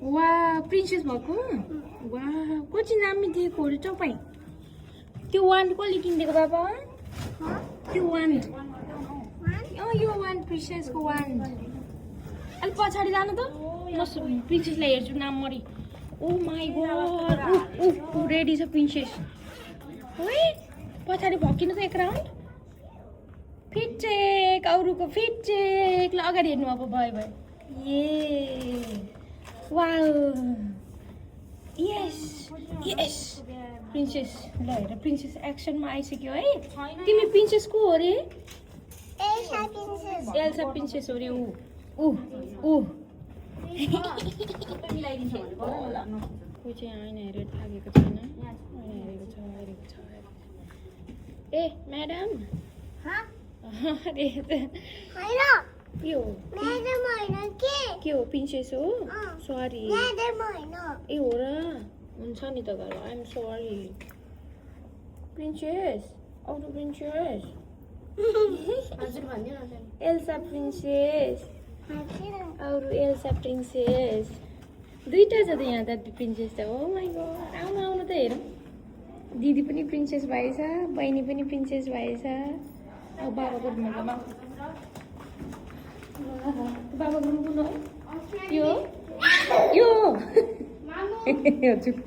वा प्रिन्सेस भएको वा कति दामी दिएको अरे तपाईँ त्यो वान कसले किनिदिएको बाबा त्यो वान यो वान प्रिन्सेसको वान अलिक पछाडि जानु त म प्रिन्सेसलाई हेर्छु नाम मरि ओ माई गॉड रेडी छ प्रिन्सेस है पछाडि भक्किनु त एक राउन्ड फिट चेक अरूको फिट चेक ल अगाडि हेर्नु अब भयो भयो ए वाउ यस यस प्रिन्सेस ल हेर प्रिन्सेस एक्सनमा आइसक्यो है तिमी प्रिन्सेस को हो रे एल्सा प्रिन्सेस हो रे ऊ कोही चाहिँ ऐना हेरेर थाकेको छैन ऐना हेरेको छ ए म्याडम के हो के हो प्रिन्सेस हो सरी ए हो र हुन्छ नि त घर आइएम सरी प्रिन्सेस अरू प्रिन्सेस हजुर भन्नु न एल्सा प्रिन्सेस अरू एल्सा प्रिन्सेस दुईटा छ त यहाँ त प्रिन्सेस त हो माई गॉड आउनु आउनु त हेरौँ दिदी पनि प्रिन्सेस भएछ बहिनी पनि प्रिन्सेस भएछ अब बाबाको रुममा बाबाको रुम कुन हो यो हजुर